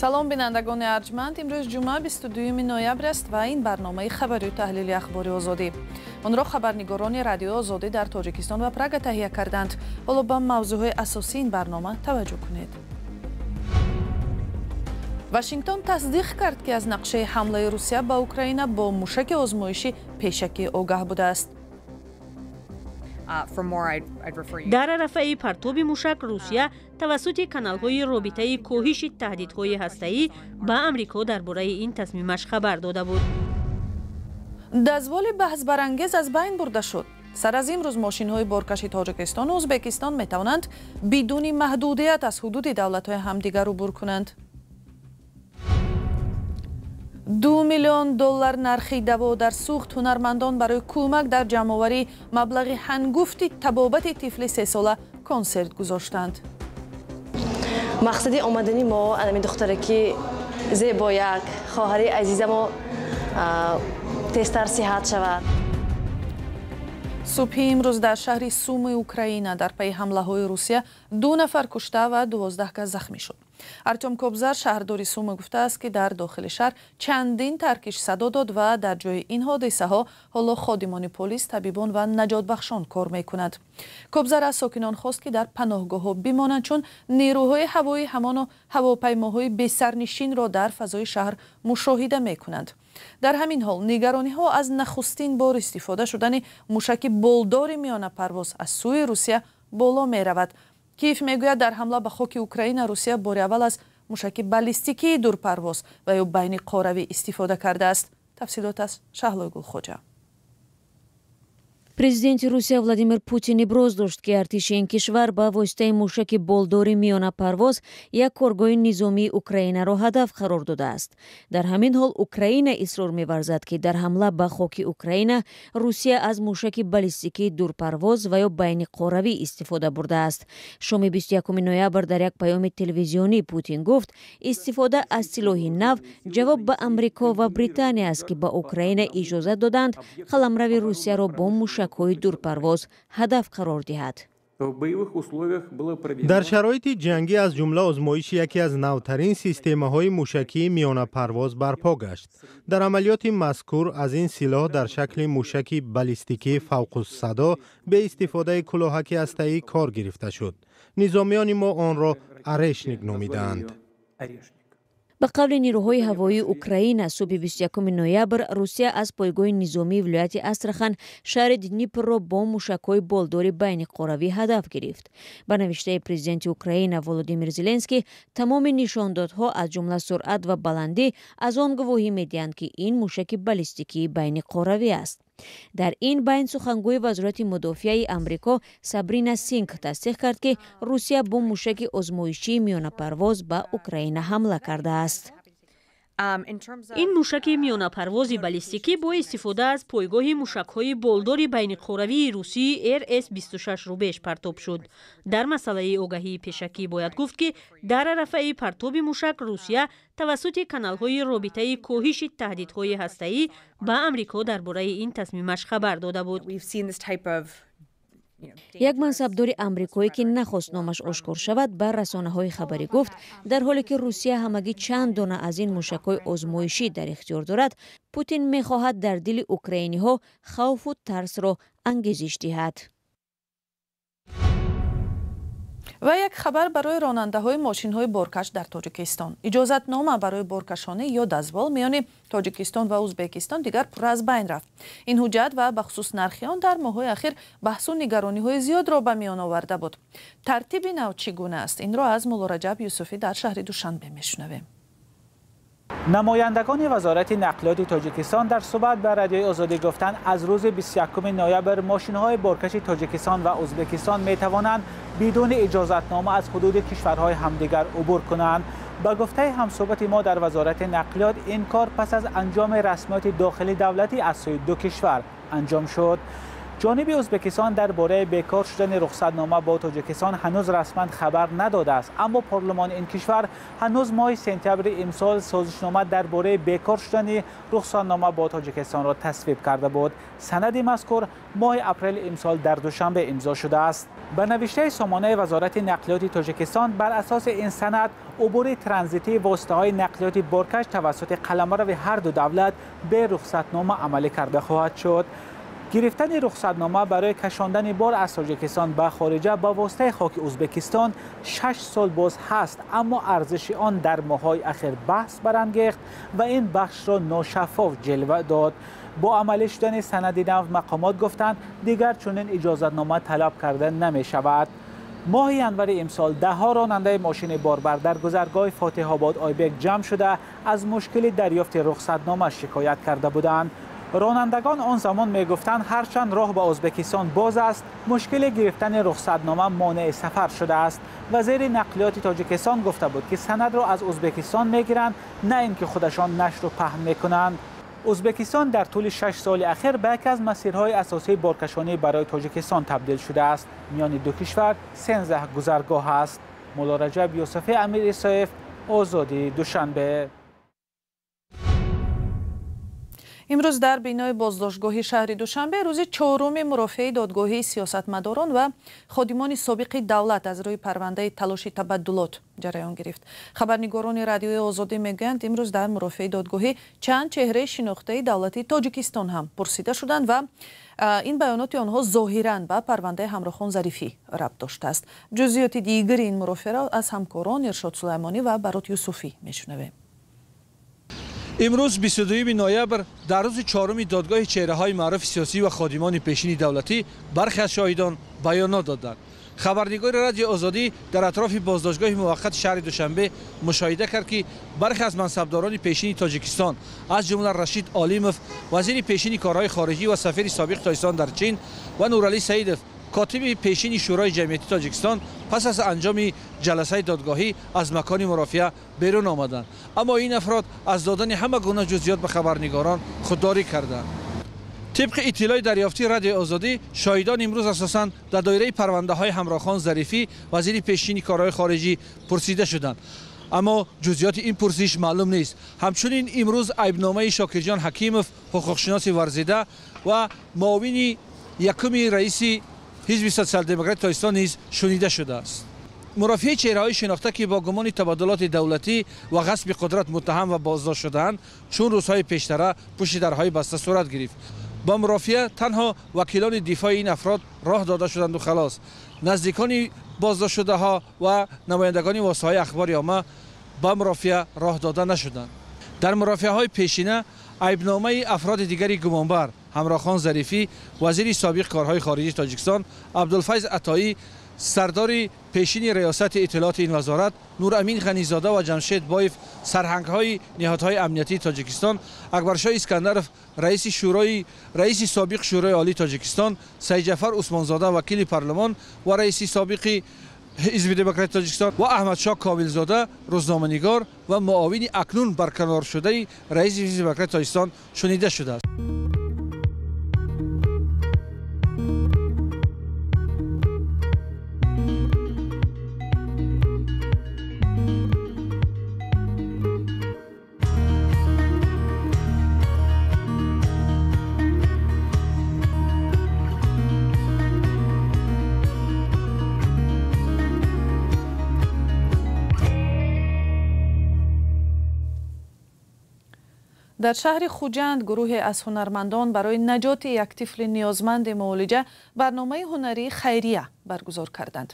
Салом, бинандагони арҷманд. Имрӯз ҷумъа, 22 ноябр аст ва ин барномаи хабарию таҳлили Ахбори Озодӣ. Онро хабарнигорони Радиои Озодӣ дар Тоҷикистон ва Прага таҳия карданд. Ҳоло ба мавзӯъҳои асосии ин барнома таваҷҷӯҳ кунед. Вашингтон тасдиқ кард, ки аз нақшаи ҳамлаи Русия ба Украина бо мушаки озмоишӣ пешакӣ огаҳ будааст. Дар арафаи партоби мушак Русия тавассути каналҳои робитаи коҳиши таҳдидҳои ҳастаӣ ба Амрико дар бораи ин тасмимаш хабар дода буд. Дазволи баҳсбарангез аз байн бурда шуд. Сар аз имрӯз мошинҳои боркаши Тоҷикистону Ӯзбекистон метавонанд бидуни маҳдудият аз ҳудуди давлатҳои ҳамдигар убур кунанд. 2 миллион доллар нархи даво дар сӯхт. Ҳунармандон барои кӯмак дар ҷамъоварии маблағи ҳангуфти табобати тифли сесола консерт гузоштанд. Мақсади омадани мо анами духтараки зебояк, хоҳари азизамо тезтар сиҳат шавад. Субҳи имрӯз дар шаҳри Сумы Украина дар пайи ҳамлаҳои Русия ду нафар кушта ва 12 кас захмӣ шуд. Артём Кобзар, шаҳрдори Сумы, гуфтааст, ки дар дохили шаҳр чандин таркиш садо дод ва дар ҷои ин ҳодисаҳо ҳоло ходимони полис, табибон ва наҷотбахшон кор мекунанд. Кобзар аз сокинон хост, ки дар паноҳгоҳҳо бимонанд, чун нерӯҳои ҳавоӣ ҳамоно ҳавопаймоҳои бесарнишинро дар фазои шаҳр мушоҳида мекунанд. Дар ҳамин ҳол нигарониҳо аз нахустин бор истифода шудани мушаки болдори миёнапарвоз аз сӯи Русия боло меравад. Киев мегӯяд, дар ҳамла ба хоки Украина Русия бори аввал аз мушаки баллистикии дурпарвоз ва ё байниқоравӣ истифода кардааст. Тафсилот аз Шаҳлои Гулхоҷа. Президенти Русия Владимир Путин иброз дошт, ки артиши ин кишвар ба воситаи мушаки болдори миёнапарвоз як коргоҳи низомии Украинаро ҳадаф қарор додааст. Дар ҳамин ҳол Украина исрор меварзад, ки дар ҳамла ба хоки Украина Русия аз мушаки баллистикии дурпарвоз ва ё байниқоравӣ истифода бурдааст. Шоми 21 ноябр дар як паёми телевизионӣ Путин гуфт, истифода аз силоҳи нав ҷавоб ба Амрико ва Британия аст, ки ба Украина иҷозат доданд қаламрави Русияро бо мушакҳои дурпарвоз ҳадаф қарор диҳад. Дар шароити ҷангӣ, аз ҷумла озмоиши яке аз навтарин системаҳои мушакии миёнапарвоз барпо гашт. Дар амалиёти мазкур аз ин силоҳ дар шакли мушаки баллистикии фавқуссадо бе истифодаи кӯлоҳаки ҳастаӣ кор гирифта шуд. Низомиёни мо онро «Орешник» номидаанд. Ба қавли нирӯҳои ҳавоии Украина, субҳи 21 ноябр Русия аз пойгоҳи низомии вилояти Астрахан шаҳри Днипрро бо мушакҳои болдори байниқоравӣ ҳадаф гирифт. Ба навиштаи президенти Украина Володимир Зеленский, тамоми нишондодҳо, аз ҷумла суръат ва баландӣ, аз он гувоҳӣ медиҳанд, ки ин мушаки баллистикии байниқоравӣ аст. Дар ин байн сухангӯи Вазорати мудофиаи Амрико Сабрина Синг тасдиқ кард, ки Русия бо мушаки озмоишии миёнапарвоз ба Украина ҳамла кардааст. Ин мушаки миёнапарвози баллистикӣ бо истифода аз пойгоҳи мушакҳои болдори байниқоравии русии РС-26 «Рубеж» партоб шуд. Дар масъалаи огаҳии пешакӣ бояд гуфт, ки дар арафаи партоби мушак Русия тавассути каналҳои робитаи коҳиши таҳдидҳои ҳастаӣ ба Амрико дар бораи ин тасмимаш хабар дода буд. Як мансабдори амрикоӣ, ки нахост номаш ошкор шавад, ба расонаҳои хабарӣ гуфт, дар ҳоле ки Русия ҳамагӣ чанд дона аз ин мушакҳои озмоишӣ дар ихтиёр дорад, Путин мехоҳад дар дили украиниҳо хавфу тарсро ангезиш диҳад. Ва як хабар барои ронандаҳои мошинҳои боркаш дар Тоҷикистон. Иҷозатнома барои боркашонӣ ё дозвол миёни Тоҷикистон ва Ӯзбекистон дигар пурра аз байн рафт. Ин ҳуҷҷат ва бахусус нархи он дар моҳҳои ахир баҳсу нигарониҳои зиёдро ба миён оварда буд. Тартиби нав чӣ гуна аст, инро аз Муллораҷаб Юсуфӣ дар шаҳри Душанбе мешунавем. Намояндагони Вазорати нақлиёти Тоҷикистон дар суҳбат ба Радиои Озодӣ гуфтанд, аз рӯзи 21 ноябр мошинҳои боркаши Тоҷикистон ва Ӯзбекистон метавонанд бидуни иҷозатнома аз ҳудуди кишварҳои ҳамдигар убур кунанд. Ба гуфтаи ҳамсӯҳбати мо дар Вазорати нақлиёт, ин кор пас аз анҷоми расмиёти дохили давлатӣ аз сӯи ду кишвар анҷом шуд. Ҷониби Ӯзбекистон дар бораи бекор шудани рухсатнома бо Тоҷикистон ҳанӯз расман хабар надодааст, аммо парлумони ин кишвар ҳанӯз моҳи сентябри имсол созишнома дар бораи бекор шудани рухсатнома бо Тоҷикистонро тасвиб карда буд. Санади мазкур моҳи апрели имсол дар Душанбе имзо шудааст. Ба навиштаи сомонаи Вазорати нақлиёти Тоҷикистон, бар асоси ин санад убури транзитии воситаҳои нақлиёти боркаш тавассути қаламрави ҳар ду давлат бе рухсатнома амалӣ карда хоҳад шуд. Гирифтани рухсатнома барои кашондани бор аз Тоҷикистон ба хориҷа ба воситаи хоки Ӯзбекистон 6 сол боз ҳаст, аммо арзиши он дар моҳҳои ахир баҳс барангехт ва ин бахшро ношаффоф ҷилва дод. Бо амалӣ шудани санади нав мақомот гуфтанд, дигар чунин иҷозатнома талаб карда намешавад. Моҳи январи имсол даҳҳо ронандаи мошини борбар дар гузаргоҳи Фотиҳобод Ойбек ҷамъ шуда аз мушкили дарёфти рухсатнома шикоят карда буданд. Ронандагон он замон мегуфтанд, ҳарчанд роҳ ба Ӯзбекистон боз аст, мушкили гирифтани рухсатнома монеи сафар шудааст. Вазири нақлиёти Тоҷикистон гуфта буд, ки санадро аз Ӯзбекистон мегиранд, на ин ки худашон нашру паҳн мекунанд. Ӯзбекистон дар тӯли 6 соли ахир ба яке аз масирҳои асосии боркашонӣ барои Тоҷикистон табдил шудааст. Миёни ду кишвар 13 гузаргоҳ аст. Мулло Раҷаб Юсуфӣ, Амир Исоев, Озодӣ, Душанбе. Имрӯз дар бинои боздоштгоҳи шаҳри Душанбе рӯзи чоруми мурофиаи додгоҳии сиёсатмадорон ва ходимони собиқи давлат аз рӯи парвандаи талоши табаддулот ҷараён гирифт. Хабарнигорони Радиои Озодӣ мегӯянд, имрӯз дар мурофиаи додгоҳӣ чанд чеҳраи шинохтаи давлати Тоҷикистон ҳам пурсида шуданд ва ин баёноти онҳо зоҳиран ба парвандаи Ҳамрохон Зарифӣ рабт доштааст. Ҷузъиёти дигари ин мурофиаро аз ҳамкорон Иршод Сулаймонӣ ва Барот Юсуфӣ мешунавем. Имрӯз 22 ноябр дар рӯзи чоруми додгоҳи чеҳраҳои маъруфи сиёсӣ ва ходимони пешини давлатӣ бархе аз шоҳидон баёнот доданд. Хабарнигори Радиои Озодӣ дар атрофи боздоштгоҳи муваққати шаҳри Душанбе мушоҳида кард, ки бархе аз мансабдорони пешини Тоҷикистон, аз ҷумла Рашид Олимов, вазири пешини корҳои хориҷӣ ва сафири собиқи Тоҷикистон дар Чин, ва Нуралӣ Саидов, котиби пешини Шӯрои ҷамъиятии Тоҷикистон, пас аз анҷоми ҷаласаи додгоҳӣ аз макони мурофиа берун омаданд. Аммо ин афрод аз додани ҳама гуна ҷузъиёт ба хабарнигорон худдорӣ карданд. Тибқи иттилои дарёфтии Радиои Озодӣ, шоҳидон имрӯз асосан дар доираи парвандаҳои Ҳамрохон Зарифӣ, вазири пешини корҳои хориҷӣ, пурсида шуданд. Аммо ҷузъиёти ин пурсиш маълум нест. Ҳамчунин имрӯз айбномаи Шокирҷон Ҳакимов, ҳуқуқшиноси варзида ва муовини якуми раиси ҳизби социал-демократи Тоҷикистон низ шунида шудааст. Мурофиаи чеҳраҳои шинохта, ки бо гумони табаддулоти давлатӣ ва ғасби қудрат муттаҳам ва боздошт шудаанд, чун рӯзҳои пештара пушти дарҳои баста сурат гирифт. Ба мурофиа танҳо вакилони дифои ин афрод роҳ дода шуданд у халос. Наздикони боздоштшудаҳо ва намояндагони воситаҳои ахбори омма ба мурофиа роҳ дода нашуданд. Дар мурофиаҳои пешина айбномаи афроди дигари гумонбар Ҳамрохон Зарифӣ, вазири собиқ корҳои хориҷии Тоҷикистон, Абдулфайз Атоӣ, сардори пешини риёсати иттилооти ин вазорат, Нурамин Ғанизода ва Ҷамшед Боев, сарҳангҳои ниҳодҳои амниятии Тоҷикистон, Акбаршоҳ Искандаров, раиси собиқ Шӯрои Олии Тоҷикистон, Сайдҷафар Усмонзода, вакили парлумон ва раиси собиқи ҳизби демократии Тоҷикистон ва Аҳмадшоҳ Комилзода, рӯзноманигор ва муовини акнун барканоршудаи раиси ҳизби демократии Тоҷикистон шунида шудааст. Дар шаҳри Хуҷанд гурӯҳе аз ҳунармандон барои наҷоти як тифли ниёзманди муолиҷа барномаи ҳунарии хайрия баргузор карданд.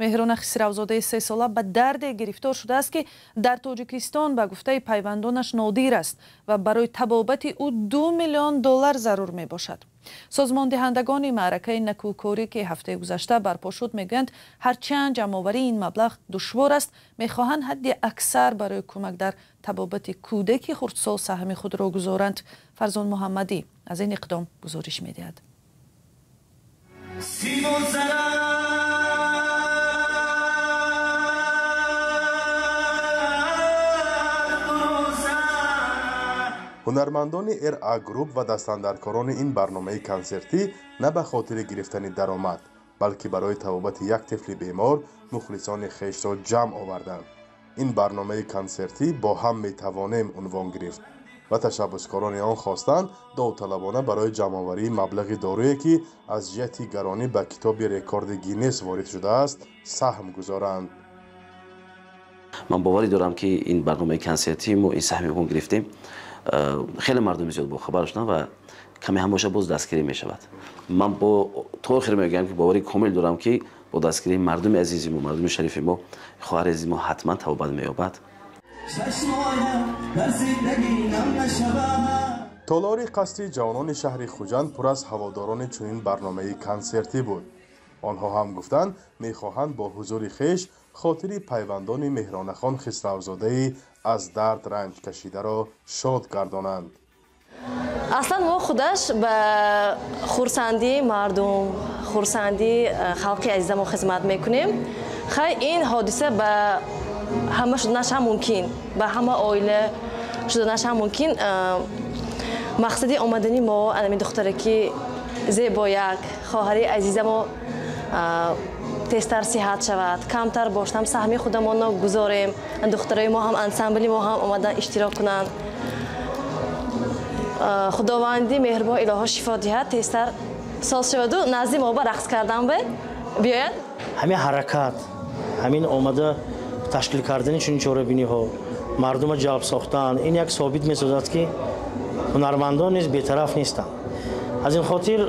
Меҳрона Хисравзодаи 3сола ба дарде гирифтор шудааст, ки дар Тоҷикистон ба гуфтаи пайвандонаш нодир аст ва барои табобати ӯ $2 миллион зарур мебошад. Созмондиҳандагони маъракаи накӯкорӣ, ки ҳафтаи гузашта барпо шуд, мегӯянд ҳарчанд ҷамъоварии ин маблағ душвор аст, мехоҳанд ҳадди аксар барои кӯмак дар табобати кӯдаки хурдсол саҳми худро гузоранд. Фарзон Муҳаммадӣ аз ин иқдом гузориш медиҳад. Ҳунармандони РА Груп ва дастандаркорони ин барномаи консертӣ на ба хотири гирифтани даромад, балки барои табобати як тифли бемор мухлисони хешро ҷамъ оварданд. Ин барномаи консертӣ бо ҳам метавонем унвон гирифт ва ташаббускорони он хостанд довталабона барои ҷамъоварии маблағи доруе, ки аз ҷиҳати гаронӣ ба китоби рекорди Гиннес ворид шудааст, саҳм гузоранд. Ман боварӣ дорам, ки ин барномаи консертӣ мо ин саҳми мо гирифтем, хеле мардуми зиёд бохабар шуданд ва каме ҳам боша боз дастгирӣ мешавад. Ман бо то охир мегӯям, ки боварӣ комил дорам, ки бо дастгирии мардуми азизи мо, мардуми шарифи мо, хоҳари азизи мо ҳатман табобат меёбад. Толори қасри ҷавонони шаҳри Хуҷанд пур аз ҳаводорони чунин барномаи консертӣ буд. Онҳо ҳам гуфтанд, мехоҳанд бо ҳузури хеш хотири пайвандони Меҳронахон Хисравзодаи аз дард ранҷ кашидаро шод гардонанд. Аслан мо худаш ба хурсандии мардум, хурсандии халқи азизамо хизмат мекунем. Хай, ин ҳодиса ба ҳама шуданаш ҳам мумкин, ба ҳама оила шуданаш ҳам мумкин. Мақсади омадани мо анами духтараки зебояк, хоҳари азизамо тезтар сиҳат шавад, камтар боштам саҳми худамонро гузорем, духтарои мо ҳам, ансамбли мо ҳам омадан иштирок кунанд. Худованди меҳрубон илоҳо шифо диҳад, тезтар соз шаваду назди мо ба рақс кардан биёяд. Ҳамин ҳаракат, ҳамин омада ташкил кардани чунин чорабиниҳо, мардумро ҷалб сохтан, ин як собит месозад, ки ҳунармандон низ бетараф нестанд. Аз ин хотир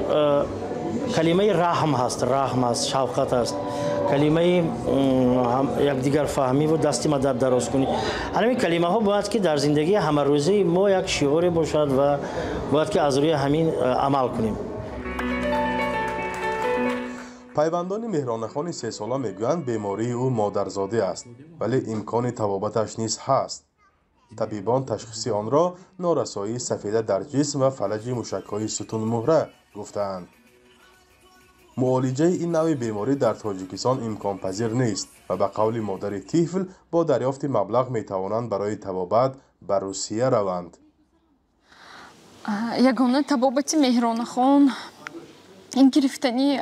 калимаи раҳм ҳаст, раҳм аст, шавқат аст, калимаи якдигарфаҳмиву дасти мадад дароз кунӣ. Ҳамин калимаҳо бояд ки дар зиндагии ҳамарӯзаи мо як шиоре бошад ва бояд ки аз рӯи ҳамин амал кунем. Пайвандони Меҳронахони сесола мегӯянд, бемории ӯ модарзодӣ аст, вале имкони табобаташ низ ҳаст. Табибон ташхиси онро норасоии сафеда дар ҷисм ва фалаҷи мушакҳои сутунмуҳра гуфтаанд. Муолиҷаи ин навъи беморӣ дар Тоҷикистон имконпазир нест ва ба қавли модари тифл бо дарёфти маблағ метавонанд барои табобат ба Русия раванд. Ягона табобати Меҳронахон ин гирифтани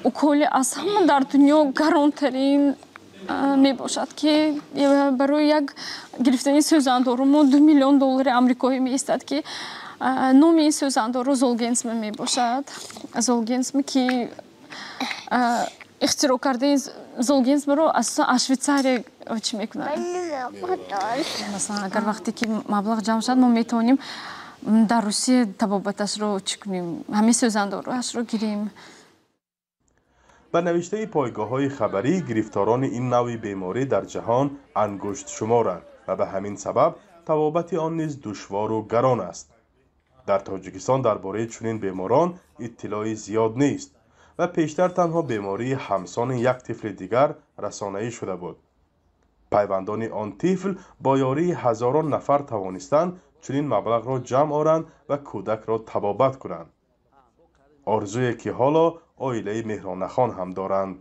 уколи аз ҳама дар дунё гаронтарин мебошад, ки барои як гирифтани сӯзандору мо 2 миллион доллари амрикоӣ меистад, ки номи ин сӯзандору Золгенсма мебошад. Золгенсма, ки ихтироъ кардаи Золгенсмаро асосан аз Швейтсария чӣ мекунад. Масалан, агар вақте ки маблағ ҷамъ шавад, мо метавонем дар Русия табобаташро чӣ кунем, ҳамин сӯзандоруашро гирем. Ба навиштаи пойгоҳҳои хабарӣ, гирифторони ин навъи беморӣ дар ҷаҳон ангуштшуморанд ва ба ҳамин сабаб табобати он низ душвору гарон аст. Дар Тоҷикистон дар бораи чунин беморон иттилои зиёд нест ва пештар танҳо бемории ҳамсони як тифли дигар расонаӣ шуда буд. Пайвандони он тифл бо ёрии ҳазорон нафар тавонистанд чунин маблағро ҷамъ оранд ва кӯдакро табобат кунанд. Орзуе, ки ҳоло оилаи Меҳронахон ҳам доранд.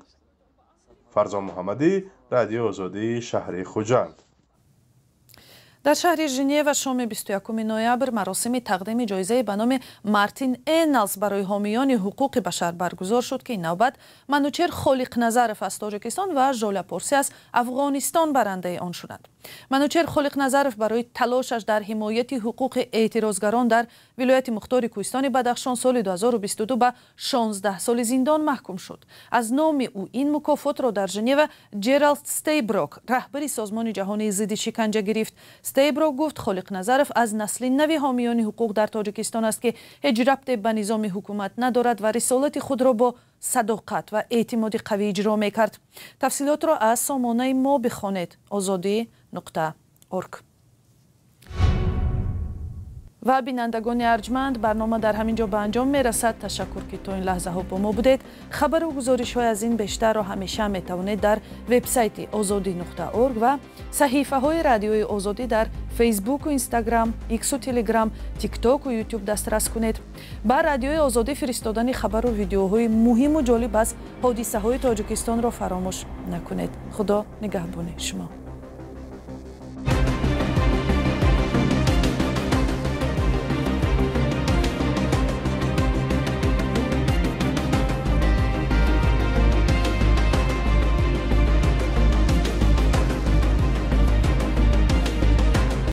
Фарзон Муҳаммадӣ, Радиои Озодӣ, шаҳри Хуҷанд. Дар шаҳри Женева шоми 21 ноябр маросими тақдими ҷоизаи ба номи Мартин Энналс барои ҳомиёни ҳуқуқи башар баргузор шуд, ки ин навбат Манучер Холиқназаров аз Тоҷикистон ва Жола Порсӣ аз Афғонистон барандаи он шуданд. Манучер Холиқназаров барои талошаш дар ҳимояти ҳуқуқи эътирозгарон дар вилояти мухтори Кӯҳистони Бадахшон соли 2022 ба 16 соли зиндон маҳкум шуд. Аз номи ӯ ин мукофотро дар Женева Ҷералд Стейброк, раҳбари созмони ҷаҳонии зидди шиканҷа, гирифт. Стейброк гуфт, Холиқназаров аз насли нави ҳомиёни ҳуқуқ дар Тоҷикистон аст, ки ҳеҷ рабте ба низоми ҳукумат надорад ва рисолати худро бо садоқат ва эътимоди қавӣ иҷро мекард. Тафсилотро аз сомонаи мо бихонед: ozodi.org. Ва бинандагони арҷманд, барнома дар ҳамин ҷо ба анҷом мерасад. Ташаккур, ки то ин лаҳзаҳо бо мо будед. Хабару гузоришҳои аз ин бештарро ҳамеша метавонед дар вебсайти ozodi.org ва саҳифаҳои Радиои Озодӣ дар Фейсбуку Инстаграм, Иксу Телеграм, Тиктоку Ютуб дастрас кунед. Ба Радиои Озодӣ фиристодани хабару видеоҳои муҳиму ҷолиб аз ҳодисаҳои Тоҷикистонро фаромӯш накунед. Худо нигаҳбони шумо.